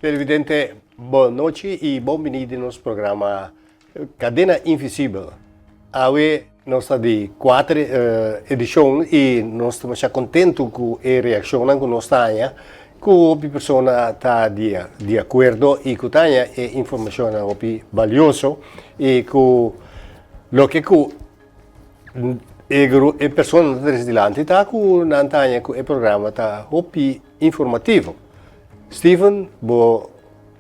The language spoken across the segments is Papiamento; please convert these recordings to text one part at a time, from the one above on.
Televidente, bon nochi y bon bini di nos programa Cadena Invisibel. Awe nos ta di cuater edicion y nos ta masha contento cu e reaccionnan cu nos ta haña, cu hopi persona ta di di acuerdo y cu ta haña e informacionnan hopi balioso y cu loke cu E gru e persona ta trese dilanti ta ku nan ta haña ku e programa ta hopi informativo. Steven, bo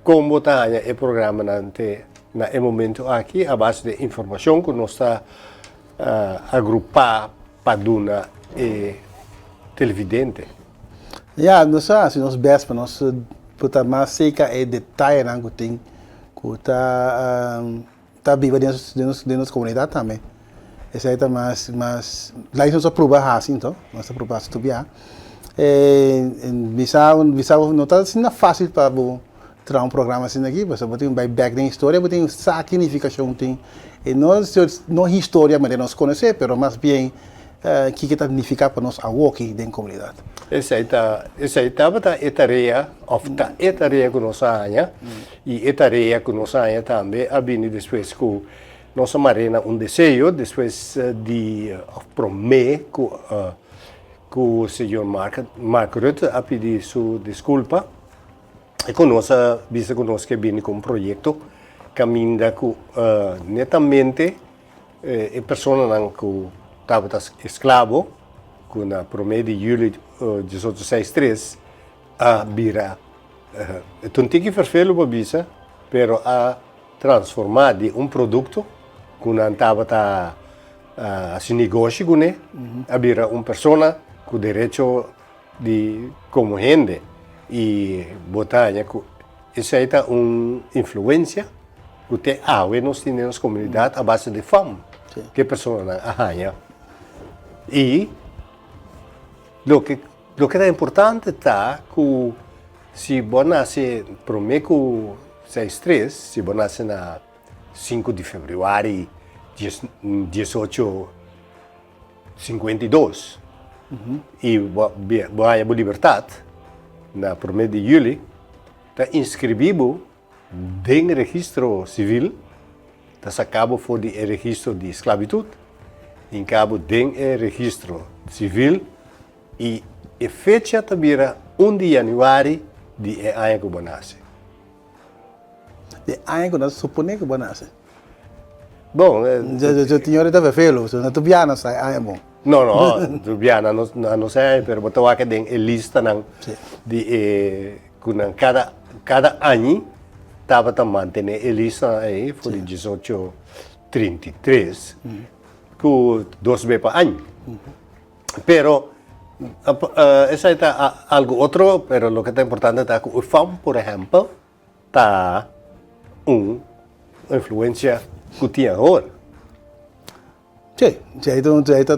kon bo ta haña e programanan te na e momento aki a base di e informashon ku nos ta agrupá pa duna e televidente? Ya, nos a hasi nos bèst pa nos por ta mas serka e detayenan ku tin ku ta. Ta biba den nos den nos komunidat tambe. Esei ta mas mas laik nos a pruba hasi anto, nos a pruba hasi tur bia. Bisa bisa bo no ta asina fásil pa bo traha un programa asina aki pasobra bo tin bai bèk den historia bo tin sa ki nifikashon tin e no no historia manera nos konosé pero mas bien kiko ta nifiká pa nos awoki den komunidat. Esei ta esei tabata e tarea òf ta e tarea ku nos a haña I e tarea ku nos haña tambe a bini despues ku nos a mar'é na un deseo despues di òf promé ku ku señor Mark Mark Rutte a pidi su diskulpa i ku nos a bisa ku nos ke bini ku un proyekto kaminda ku netamente e personanan ku tabata esklabo ku na promé di yüli diesocho seis tres a bira E ta un tiki ferfelu pa bisa, pero a transformá di un produkto ku nan tabata hasi negoshi kuné, a bira un persona ku derecho di komo hende. I bo ta haña ku esei ta un influensia ku te awe nos tin den nos komunidat a base di fam ku e personanan a haña. I loke Loke ta importante ta ku si bo a nase promé ku 63, si bo nase na sinku di febrüari 1852 i bo a haña bo libertat na promé di yüli, ta inskribí bo Den registro sivil ta saká bo for di e registro di sklabitut, hinká bo den e registro sivil i e fecha ta bira un di yanüari di e aña ku bo nase. Di e aña ku nan suponé ku bo nase. Bon. Su tiñor ta vervelo, su na tur biaha nan sa e aña bon. No, no, tur biaha nan no sa e aña, pero bo ta wak den e listanan di e Ku nan kada kada añi tabata mantené e listanan ei for di 1833 ku dos be pa aña. Pero esei ta algu otro, pero loke ta importante ta ku e fam por ehèmpel ta un influensia ku tin awor. Sí, sí, ei ta, ei ta,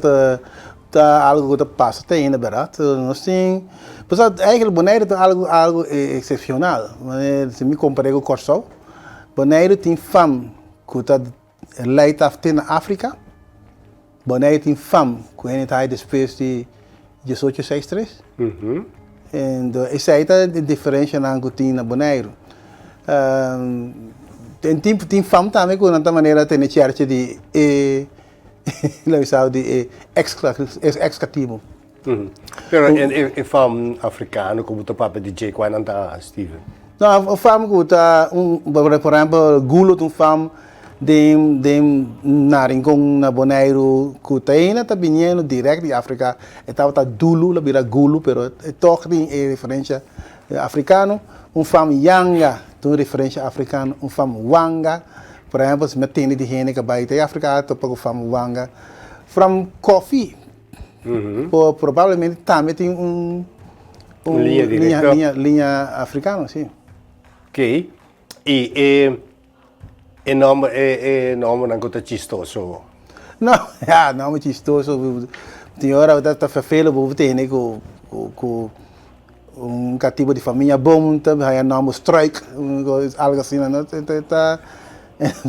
ta algo ku ta pasa te ainda, bèrdat? Nos tin, pasobra eigentlik Boneiru ta algu, algu eksepshonal. Manera si mi kompar'é ku Kòrsou, Boneiru tin fam ku ta leit af te na Afrika, Boneiru tin fam ku hende ta hai despues di diesocho seis tres. Ento esei ta e diferenshanan ku tin na Boneiru. Tin tin fam tambe ku nan ta manera tene chèrchi di e lo bisa di e ex ex katibu. Pero e fam afrikano ku bo ta papia di dje, kua nan ta, Steven? No, fam ku ta un por ehèmpel Gulo ta un fam Den den na Rincon na Boneiru ku ta ainda ta biniendo direct di Afrika e tabata Dulu lo bira Gulu pero e tog tin e referencia afrikano. Un fam Yanga ta un referencia afrikano, un fam Wanga por ehempel si mi a tende di hende ku a bai te Afrika a topa ku fam Wanga. Fam Kofi por probablemente tambe tin un un liña directo liña liña afrikano si. Oké i e E nomber e e nombernan ku ta chistoso. No, ya, nomber chistoso. Tin ora ta ta ferfelo bo tene ku ku ku un katibu di famia bon ta haya nomber Struik, algo asina no ta ta ta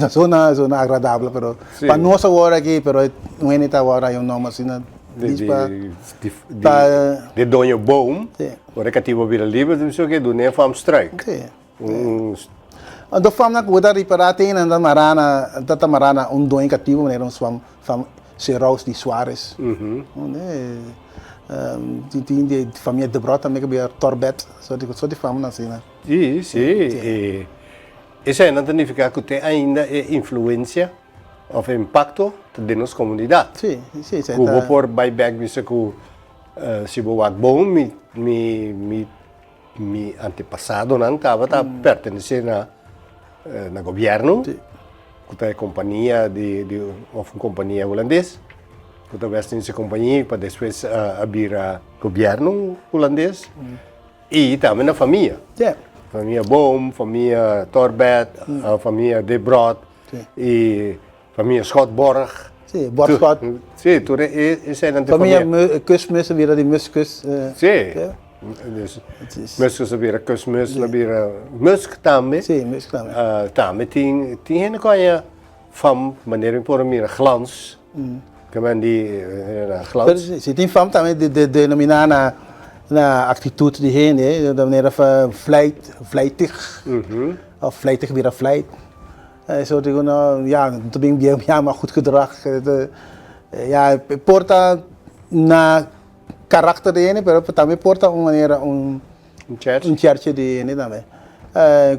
sona sona agradable pero pa nos awor aki pero un hende ta awor haya un nomber asina di pa pa di doño boom ora e katibu a bira liber ta bisa oke dun'e fam Struik. Si. Un Anto famnan ku bo ta ripará te nan ta mará na ta ta mará na un doño katibu manera un swam fam Seraus di Suares. Tin tin di famia Debrot tambe ku bira Torbet so di so di famnan asina. Si si e esei nan ta nifiká ku te ainda e influensia òf e impakto ta den nos komunidat. Si si esei Ku bo ta. por bai bèk bisa ku si bo wak bon mi mi mi Mi antepasadonan tabata pertenesé na na gobièrnu, ku ta e kompania di di òf un kompania hulandes, ku ta West Indische Compagnie pa despues a bira gobièrnu hulandes i tambe na famia. Famia Boom, famia Torbed, famia Debrot i famia Schotborg. Sí, Borschot. Sí, tur e eseinan ta famia. Famia Kusmus a bira di Muskus. Sí. Dus Muskus a bira Kusmus, a bira Musk tambe. Sí, Musk tambe. Tambe tin tin hende ku haña fam manera mi por mira glans. Ke men di glans. Pero si tin fam tambe di denominá na na aktitut di hende, di manera vleit, vleitig. Of vleitig bira vleit. Eso digo no, ya, no ta bin bien yama goed gedrag. Ya, e por ta na karakter di hende, pero tambe por ta un manera un un cherche di hende tambe.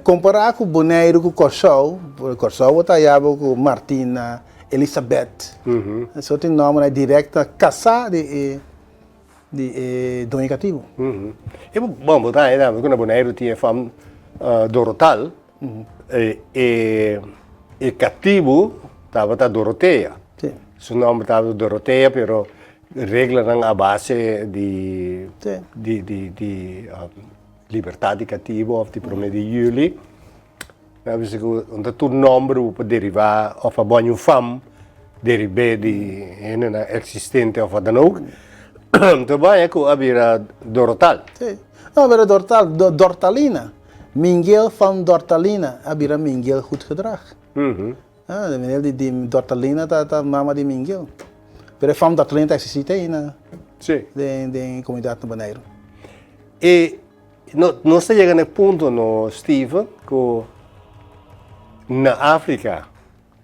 Kompará ku Boneiru ku Kòrsou, Kòrsou bo ta haya bo ku Martina, Elisabeth, eso tin nòmbernan dirèkt ta kasá di e di e doño katibu. E bon, bo ta haya tambe ku na Boneiru tin e fam Dorotal. E e katibu tabata Dorotea. Sí. Su nomber tabata Dorotea, pero reglanan a base di Sí. di di di um, libertad di katibu of di prome di juli. A bisa ku un ta tur nomber bo por derivá of a boña un fam derib'é di hendenan eksistente of wat dan ook. Enton baña ku a bira Dorotal. Sí. No, pero Dortal, Dortalina. Mingel van Dortalina a bira Mingel Goedgedrag. Ah, de manera di di Dortalina ta ta mama di Mingel. Pero e fam Dortalina ta eksistí te aina Sí. den den e komunidat na Boneiru. E no nos ta yega na e punto no Steven ku na Afrika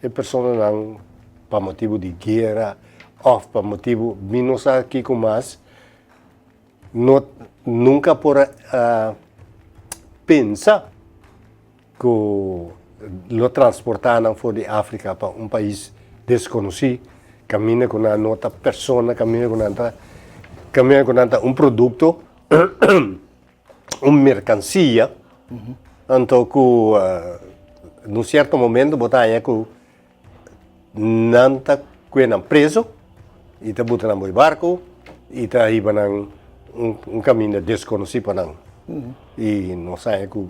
e personanan pa motibu di guera òf pa motibu mi no sa kiko mas No nunca por a pensa cu lo transporta nan for di Africa pa un pais desconoci, caminda cu nan no ta persona, caminda cu nan ta, caminda cu nan ta un producto, un mercancia, anto cu na un cierto momento bo ta haña cu Nan ta kue nan preso i ta buta nan bo e barko i ta hiba nan un kaminda deskonosí pa nan. I nos haña ku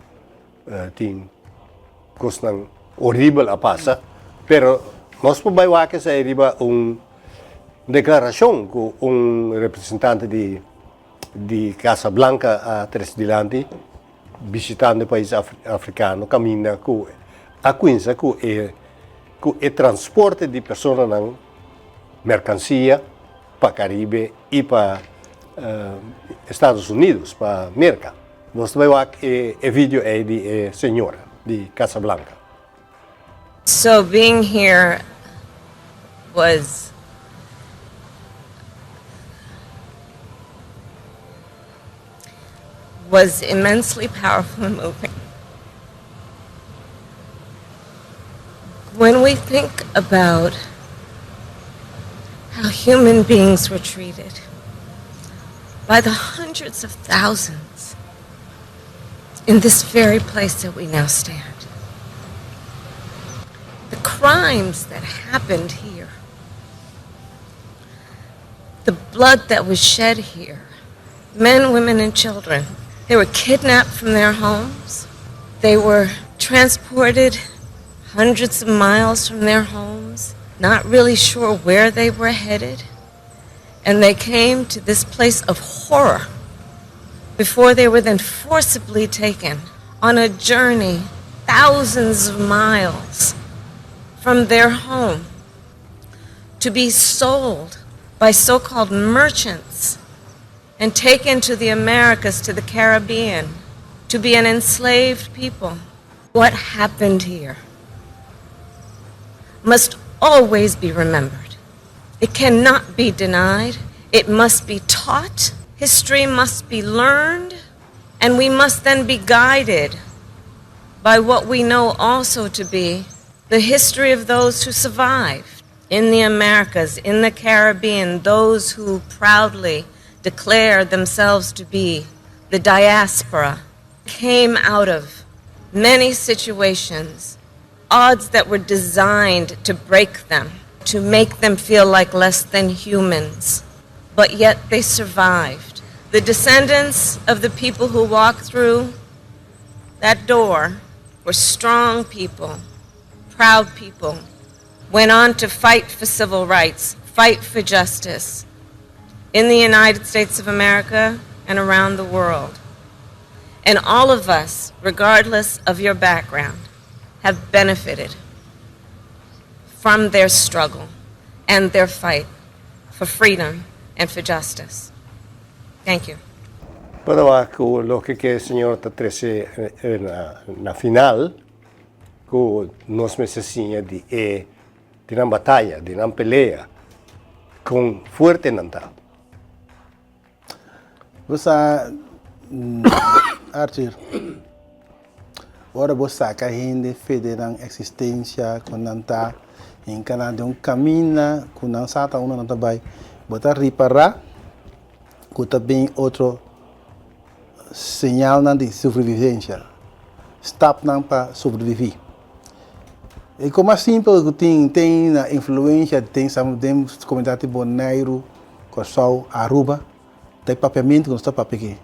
tin kosnan horibel a pasa, pero nos por bai wak esei riba un deklarashon ku un representante di di Casa Blanca a trese dilanti bishitando e pais afrikano kaminda ku a kuinsa ku e ku e transporte di personanan, merkansia pa Karibe i pa Estados Unidos, pa Merka. Nos ta bai wak e e video ei di e señora di Casa Blanca. So being here was was immensely powerful and moving. When we think about how human beings were treated by the hundreds of thousands in this very place that we now stand. The crimes that happened here, the blood that was shed here, men, women, and children. They were kidnapped from their homes. They were transported hundreds of miles from their homes, not really sure where they were headed. And they came to this place of horror before they were then forcibly taken on a journey thousands of miles from their home to be sold by so called merchants and taken to the Americas, to the Caribbean. to be an enslaved people. What happened here must always be remembered. It cannot be denied. It must be taught. History must be learned. And we must then be guided by what we know also to be the history of those who survived in the Americas, in the Caribbean, those who proudly declare themselves to be the diaspora, came out of many situations, odds that were designed to break them, to make them feel like less than humans, but yet they survived. The descendants of the people who walked through that door were strong people, proud people, went on to fight for civil rights, fight for justice in the United States of America and around the world. And all of us, regardless of your background, have benefited from their struggle and their fight for freedom and for justice. Thank you. Pero ku loke ku e señora ta trese na final, ku nos mester siña di e di nan bataya, di nan pelea, kon fuerte nan ta. Bo sa, Arthur, ora bo saka hende fe den nan eksistensia ku nan ta hinka nan den un kaminda ku nan sa ta unda nan ta bai, bo ta ripará ku ta bin otro señalnan di sobrevivensia, stapnan pa sobreviví. E kos mas simpel ku tin, tin na influensia den den komunidat di Boneiru, Kòrsou, Aruba, ta e papiamentu ku nos ta papia aki.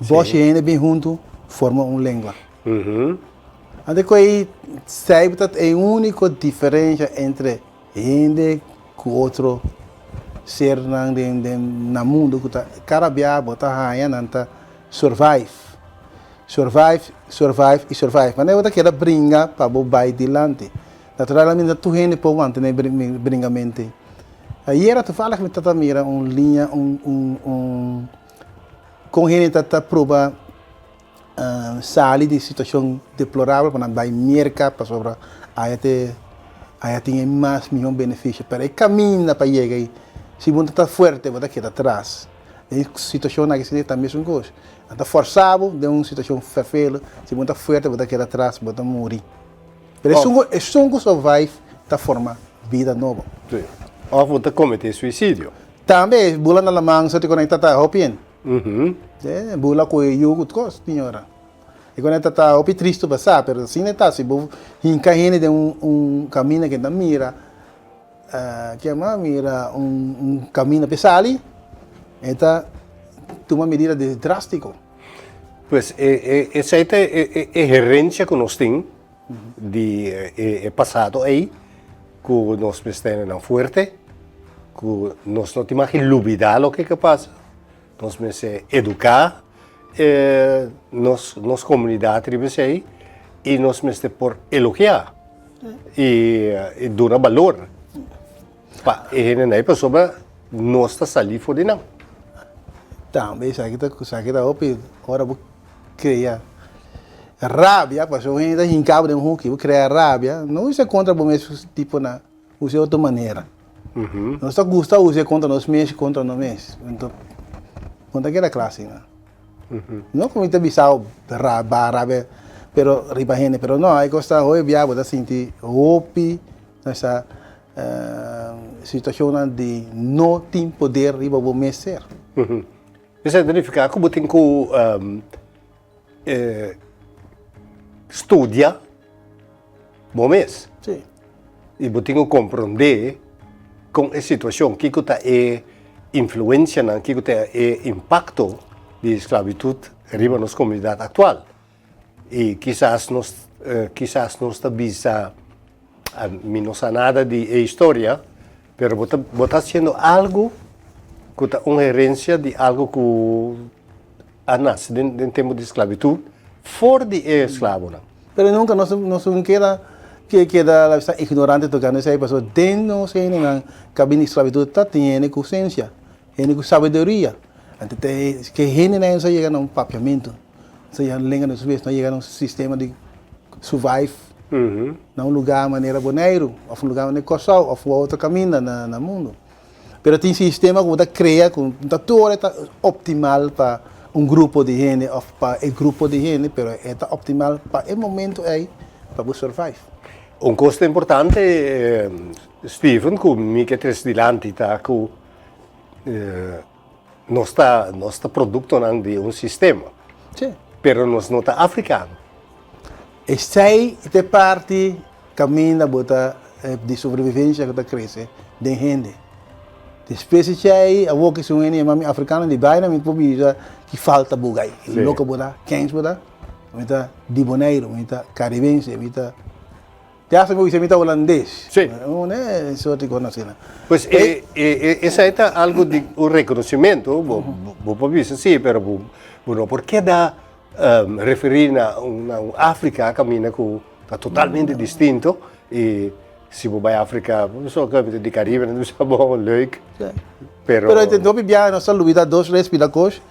Bos i hende bin huntu forma un lengua. Anto ku ei sèiba ta e úniko diferensia entre hende ku otro sernan den den na mundu ku ta kada bia bo ta haña nan ta survive, survive, survive i survive. Manera bo ta keda bringa pa bo bai dilanti. Naturalmente tur hende por wanta na e bringamente. Ayera toevallig mi ta mira un liña un un un kon hende ta ta proba sali di situacion deplorabel pa nan bay Merca pasobra aya te aya tin e mas miho beneficio pero e caminda pa yega ey si bo no ta fuerte bo ta keda atras den situacion aki si ta mesun cos nan ta forsa bo den un situacion fervelo si bo no ta fuerte bo ta keda atras bo ta muri pero esun cu esun cu survive ta forma bida nobo. Si of bo ta comete suicidio. Tambe bula na laman so te conecta ta hopi en. E bula ku e yu ku kos, señora. E kone ta ta hopi tristu pa sa, pero asina e ta, si bo hinka hende den un un kaminda ke ta mira, kema mira un un kaminda pa e sali, e ta tuma medida di drastiko. Pues e e esei ta e e herensia ku nos tin di e pasado ei, ku nos mester tene nan fuerte, ku nos no tin mag lubida loke ke pasa, nos mester eduká nos nos komunidat riba esei i nos mester por elogiá i duna balor pa e hendenan ei pasobra nos ta sali for di nan. Tambe esaki ta esaki ta hopi ora bo krea rabia pasobra un hende ta hinka bo den un hoki bo krea rabia no usa kontra bo mes tipo na usa otro manera nos ta gusta usa kontra nos mes kontra nos mes enton bo ta keda kla asina no ku mi ta bisa bo rabia pero riba hende pero no hay kos ta hopi bia bo ta sinti hopi esa situacionnan di no tin poder riba bo mes ser. Esei ta nifiká ku bo tin ku studia bo mes. Sí. I bo tin ku komprondé kon e situashon, kiko ta e influensianan, kiko ta e impakto di sklabitut riba nos komunidat aktual. I kisas nos kisas nos ta bisa mi no sa nada di e historia, pero bo ta bo ta hasiendo algu ku ta un herensia di algu ku a nase den den tempu di sklabitut for di e esklabonan. Pero nunka nos nos un keda ke keda la bisa ignorante tokante esei pasobra den nos hendenan ku a bini di sklabitut ta tin hende ku sensia, hende ku sabiduria. Anto te ke hendenan a yega na un papiamentu. Nos a lenga nos mes, nos a yega na un sistema di survive na un lugar manera Boneiru of un lugar manera Kòrsou of otro kaminda na mundu. Pero tin sistema ku bo ta krea ku no ta tur ora ta optimal pa un grupo di hende of pa e grupo di hende, pero e ta optimal pa e momento ei pa bo survive. Un kos ta importante Steven ku mi ke trese dilanti ta ku nos ta nos ta produktonan di un sistema. Sí. Pero nos no ta afrikano. Esei ta e parti kaminda bo ta di sobrevivensia ku ta krese den hende. Despues di chei awor ki si un hende yama mi afrikano di baina mi por bisa ki falta bo gai. Loke bo ta, kens bo ta? Mi ta di Boneiru, mi ta karibense, mi ta. Te hasta mi bisa mi ta holandes. Sí. Un e soort di cosnan asina. Pues e e esei ta algo di un reconocimento, bo bo por bisa si, pero bo bo no por keda referí na un na un Afrika kaminda ku ta totalmente distinto i si bo bai Afrika so ku di Karibe nan ta bisa bo leuk. Sí. Pero. Pero e hopi biaha nos ta lubida dos tres pila kos.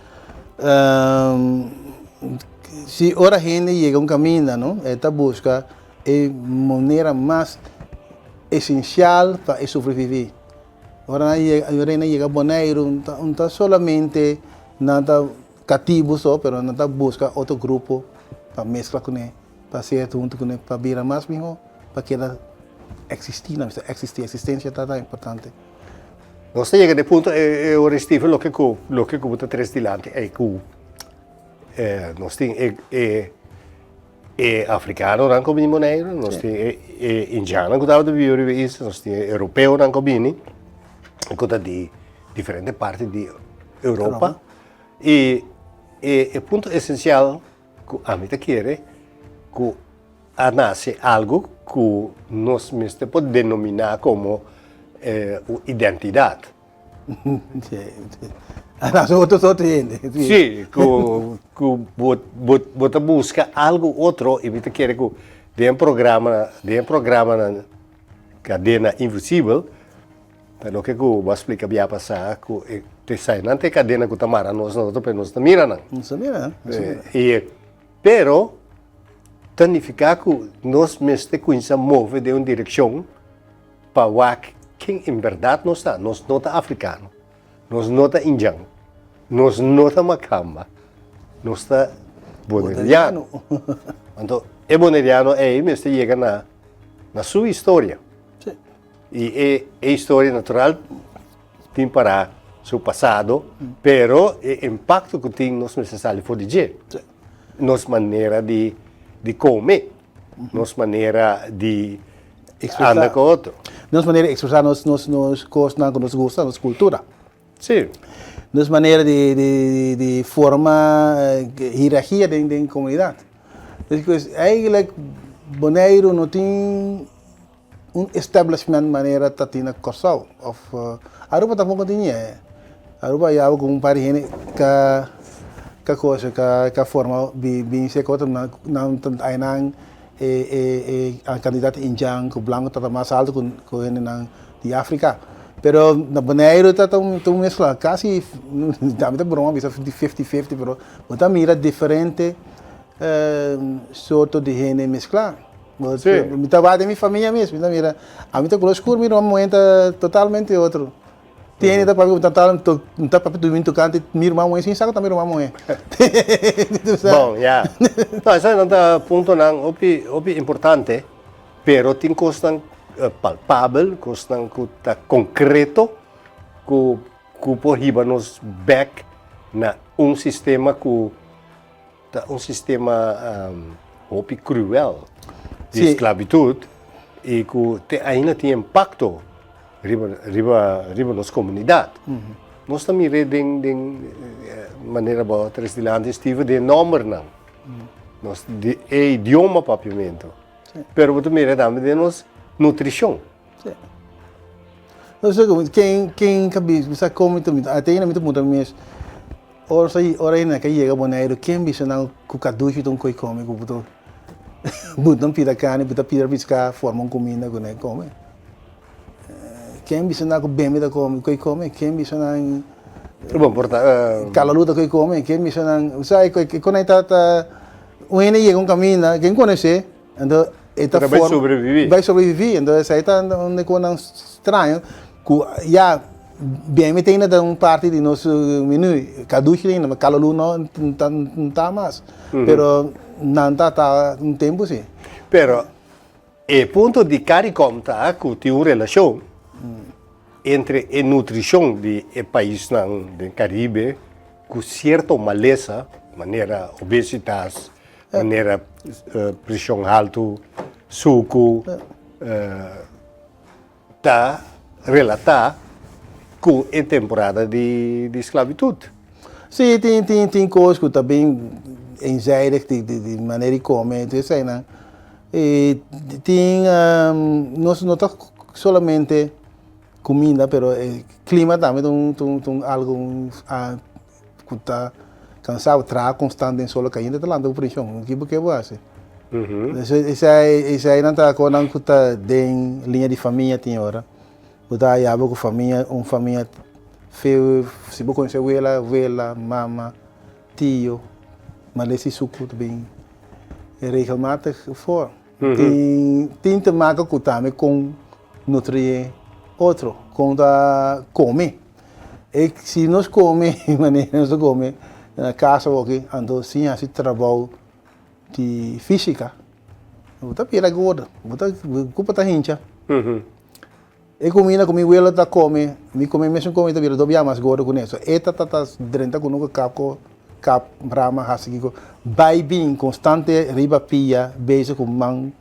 Si ora hende yega un kaminda no e ta buska e manera mas esensial pa e sobreviví. Ora nan yega, ora nan yega Boneiru, no ta solamente nan ta katibu so, pero nan ta buska otro grupo pa meskla kuné, pa ser huntu kuné, pa bira mas mihó, pa keda eksistí, nan bisa eksistí, eksistensia ta tan importante. Nos ta yega na e punto e ora Steven loke ku loke ku bo ta tres dilanti ei ku nos tin e e E afrikanonan ku bini Boneiru, nos tin e e indiannan ku tabata biba riba e isla, nos tin e europeonan ku bini, ku ta di diferente parti di Europa. I e e punto esensial ku ami ta kere ku a nase algu ku nos mester por denominá komo un identidat. Otro soort hende. Sí, ku ku bo bo bo ta buska algu otro i mi ta kere ku den programa den programanan Kadena Invisibel ta loke ku bo a splika bia pasá ku e esainan ta e kadena ku ta mara nos na otro pero nos ta mira nan. Nos ta mira nan. I pero ta nifiká ku nos mester kuminsá move den un direkshon Pa wak ken en berdad nos ta, nos no ta africano, nos no ta indjan, nos no ta makamba, nos ta boneriano. Anto e boneriano ei mester yega na na su historia. I e e historia natural tin para su pasado, pero e impacto ku tin nos mester sali for di dje. Nos manera di di kome. Nos manera di anda ku otro. Nos manera di ekspresá nos nos nos kosnan ku nos gusta, nos kultura. Sí. Nos manera di di di forma hierargia den den komunidat. Despues eigenlijk Boneiru no tin un establishment manera ta tin na Kòrsou òf Aruba tampoko tin e. Aruba ya ku un par di hende ka ka kosa ka ka forma bin seka otro nan nan ta ainan e e e kantidat indjan ku blanku ta mas altu ku ku hendenan di Afrika. Pero na Boneiru ta ta un meskla kasi ami ta broma bisa fifty fifty pero bo ta mira diferente sorto di hende meskla. Sí. Mi ta wak den mi famia mes, mi ta mira, ami ta color scur, mi ruman muhé ta totalmente otro. Tiene ta papia ku ta ta papia durmi tocante mi ruman muhé sin sa ku ta mi ruman muhé. Bon, ya. No, esaki ta puntonan hopi, hopi importante, pero tin kosnan palpabel, kosnan ku ta konkreto, ku ku por hiba nos bèk na un sistema ku Ta un sistema hopi cruel di esclavitud y cu te ainda tin impacto riba riba riba nos comunidad. Nos ta mira den den manera bo a tres dilanti Steven den nombernan. Nos di e idioma papiamento. Pero bo ta mira tambe den nos nutricion. No sé ken ken ka bisa come te ainda mi ta puntra mi mes. Ora sa ora hende ka yega Boneiru ken bisa nan ku kadushi ta un koi kome ku bo ta bo ta pida karni bo ta pida piská forma un kuminda ku nan kome. Ken bisa nan ku bembe ta kome koi kome ken bisa nan. Bon, por ta. Kalalu ta koe kome, ke misa nan, sa e kon ei ta ta un hende yega un kaminda ken konosé, anto e ta Bai sobreviví. Bai sobreviví, anto esei ta un konan straño ku ya bien mi ta ta un parti di nos menú, kadushi ainda, ma kalalu no ta mas, pero nan ta ta un tempu si. Pero E punto di Caricom ta cu tin un relacion entre e nutricion di e paisnan den Caribe cu cierto malesa manera obesitas, manera presion halto, sucu, ta relata cu e temporada di sclavitud. Sí, tin tin tin cos cu ta bin eenzijdig di di di manera di come, tur eseinan. Y tin nos no ta solamente cuminda pero e clima tambe ta un ta un ta un algo cu ta cansa bo, traha constant den solo cayente ta lanta bo presion, kico bo ke bo haci? Eseinan ta cosnan cu ta den liña di famia tin ora. Bo ta haya bo cu famia, un famia feo, si bo conoce wela, wela, mama, tio, malesa y sucu ta bin regelmatig voor. Tin te maka cu tambe con nutri otro, con ta come. E si nos come manera nos ta come na casa awoki, anto sin haci trabou di fisica, bo ta bira gordo, bo ta bo cuerpo ta hincha. E cuminda cu mi welo ta come, mi come mesun come ta bira dobia mas gordo cu neso. E ta ta ta drenta cu nuca cap co cap rama haci kico bay bin constante riba pia bezig cu man.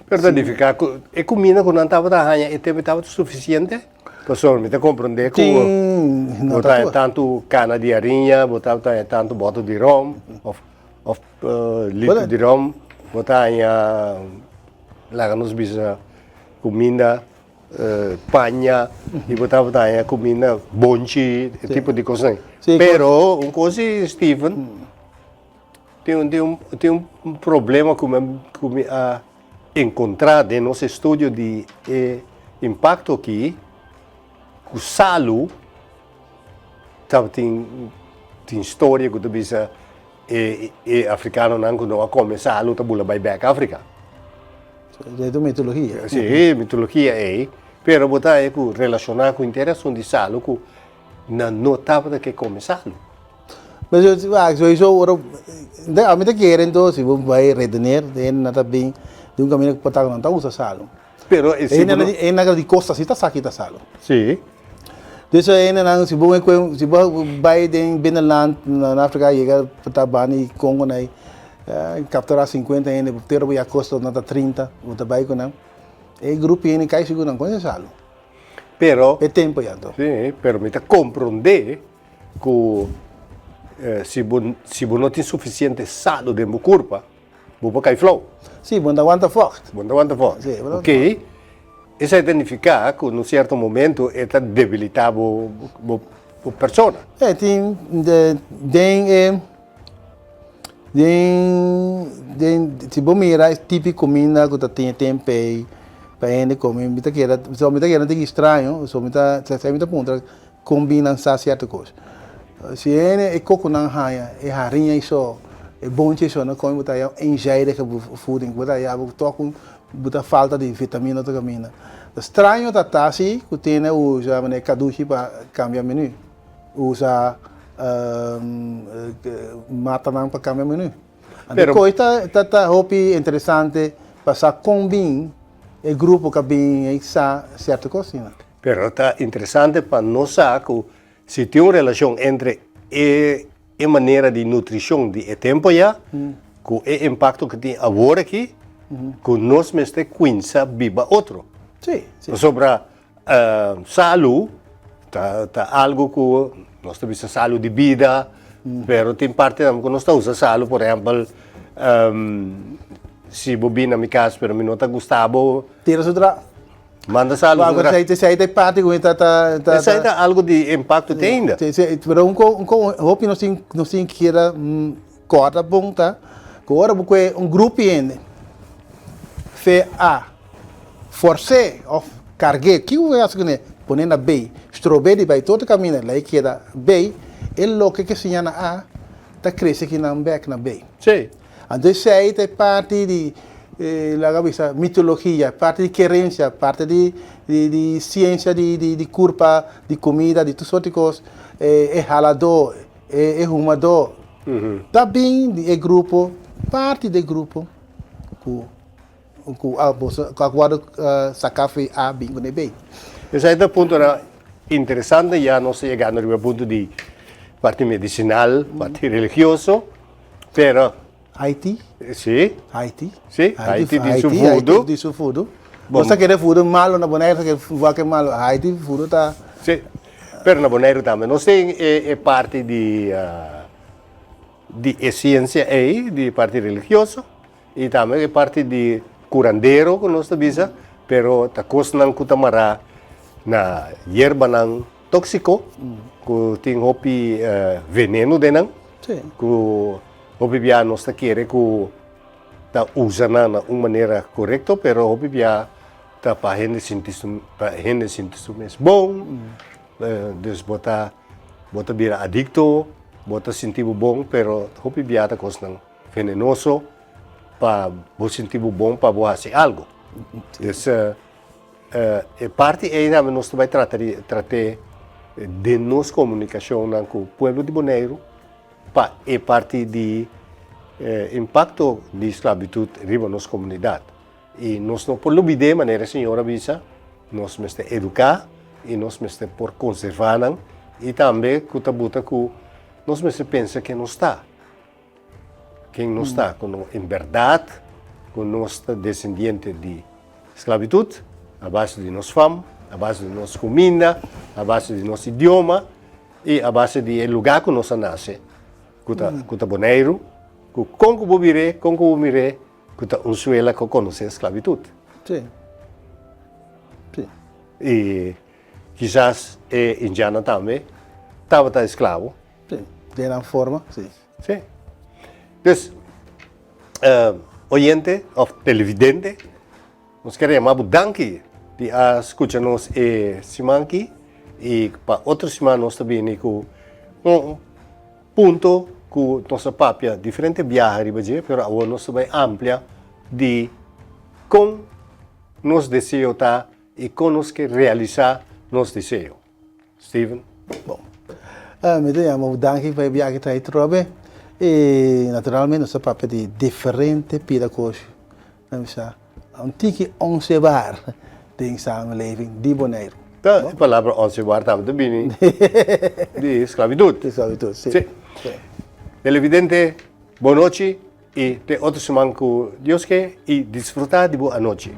Pero ta nifica cu e cuminda cu nan tabata haña e tempo tabata suficiente? Pasobra mi ta comprende cu bo ta haña tanto cana di hariña, bo tabata haña tanto boto di rom of of litro di rom, bo ta haña laga nos bisa kuminda paña y bo tabata haña kuminda bonchi e tipo di kosnan. Pero un kos si Steven tin un tin un tin un problema ku mi ku mi a enkontrá den nos estudio di e impakto aki ku salu tabatin tin storia ku ta bisa E e afrikanonan ku no a kome salu ta bula bai bèk Afrika. Esei ta un mitologia. Sí, mitologia ei. Pero bo ta haña ku relashoná ku henter asuntu di salu ku nan no tabata ke kome salu. Pero sowiso ora ami ta kere enton si bo bai redener den nan ta bin di un kaminda ku por ta ku nan ta usa salu. Pero e si bo no. E nan di kosta si ta sa kita salu. Sí. Dus e hendenan si bo si bo bai den binnenland na Afrika yega ta banda di Congo na ei kapturá sinkuenta hende tera bo ya kosta nan ta trinta bo ta bai ku nan e grupo hende kai sigur nan konose salu. Pero. E tempo ya anto. Sí, pero mi ta komprondé ku si bo si bo no tin sufisiente salu den bo kurpa Bo por kai flou. Sí, bo no ta wanta vocht. Bo no ta wanta vocht. Sí, bo no Ok. Esei ta nifiká ku na un sierto momento e ta debilitá bo bo bo persona. E tin de den e den den si bo mira e tipo di kuminda ku ta tin e tempu ei pa hende kome mi ta keda so mi ta keda un tiki straño so mi ta esei mi ta puntra Kon bin nan sa sierto kos? Si hende e koko nan haña e hariña i so, e bonchi i so, nan kome bo ta haña eenzijdige voeding, bo ta haña bo tok bo ta falta di vitamina otro kaminda. Straño ta ta si ku tene usa manera kadushi pa kambia menu, usa matanan pa kambia menu. Anto kos ta ta hopi interesante pa sa kon bin e grupo ka bin ei sa sierto kos asina. Pero ta interesante pa nos sa ku si tin un relashon entre e e manera di nutrishon di e tempu ayá ku e impakto ku tin awor aki, ku nos mester kuinsa biba otro. Sí, sí. Pasobra salu ta ta algu ku nos ta bisa salu di bida, pero tin partinan ku nos ta usa salu, por ehèmpel, si bo bini na mi kas pero mi no ta gusta bo. Tira su tra. Manda salu Wak, dura. esei esei ta e parti ku mi ta ta ta Esei ta algo di impakto te ainda. Si, si, pero un ko un ko hopi nos tin nos tin keda kòrda bon ta ku ora bo kue un grupo di hende fe A fors'é òf karg'é, kiko bo hasi kuné? Pon'é na B. Strob'é di bai tur otro kaminda, lei keda B, e loke ke siña na A ta krese kinan bèk na B. Sí. Anto esei ta e parti di, laga bisa, mitologia, parti di kerensia, parti di di siensia di di kurpa, di kumida, di tur sorti kos, e haladó, e humadó, ta bin di e grupo, parti di e grupo ku Ku a boso ku a wòrdu saká for di A bin ku ne B. Esei ta puntonan interesante, ya nos ta yegando riba e punto di parti medisinal, parti religioso, pero. Haiti? Si. Haiti? Si, Haiti tin su vudu. Haiti tin su vudu. Nos ta kere vudu malo na Boneiru, ta kere wak e malo. Haiti vudu ta. Si, pero na Boneiru tambe nos tin e parti di di e siensia ei, di parti religioso. I tambe e parti di curandero cu nos ta bisa, pero ta cosnan cu ta mará na yerbanan tóxico, cu tin hopi veneno den nan, cu hopi bia nos ta kere cu ta usa nan na un manera corecto, pero hopi bia ta pa hende sinti su, pa hende sinti su mes bon, dus bo ta, bo ta bira adicto, bo ta sinti bo bon, pero hopi bia ta cosnan. Venenoso pa bo sinti bo bon pa bo hasi algo. Dus e parti ei tambe nos ta bai trata di trat'é den nos komunikashonnan ku pueblo di Boneiru pa e parti di impakto di sklabitut riba nos komunidat. I nos no por lubid'é manera e señor a bisa, nos mester eduká i nos mester por konservá nan i tambe ku ta buta ku nos mester pensa ke nos ta. Ken nos ta? Ku no en bèrdat ku nos ta desendiente di sklabitut, a base di nos fam, a base di nos kuminda, a base di nos idioma i a base di e lugá ku nos a nase, ku ta ku ta Boneiru, ku kon ku bo bir'é, kon ku bo mir'é, ku ta un suela ku konosé sklabitut. Sí. Sí. I kisas e indiannan tambe tabata esklabo. Sí, den nan forma, sí. Sí. Dus, oyente of televidente, nos ker yama bo danki di a skucha nos e siman aki i pa otro siman nos ta bini ku un punto ku nos a papia diferente biaha riba dje, pero awor nos ta bai amplia di kon nos deseo ta i kon nos ke realisá nos deseo. Steven. Bon. Mi ta yama bo danki pa e biaha ki trae trobe. I naturalmente nos ta papia di diferente pida kos. Nan bisa un tiki onsebaar den samenleving di Boneiru. Ta, e palabra onsebaar tambe ta bini di sklabitut. Di sklabitut, si. Si. Televidente, bon nochi i te otro siman ku Dios ke i disfruta di bo anochi.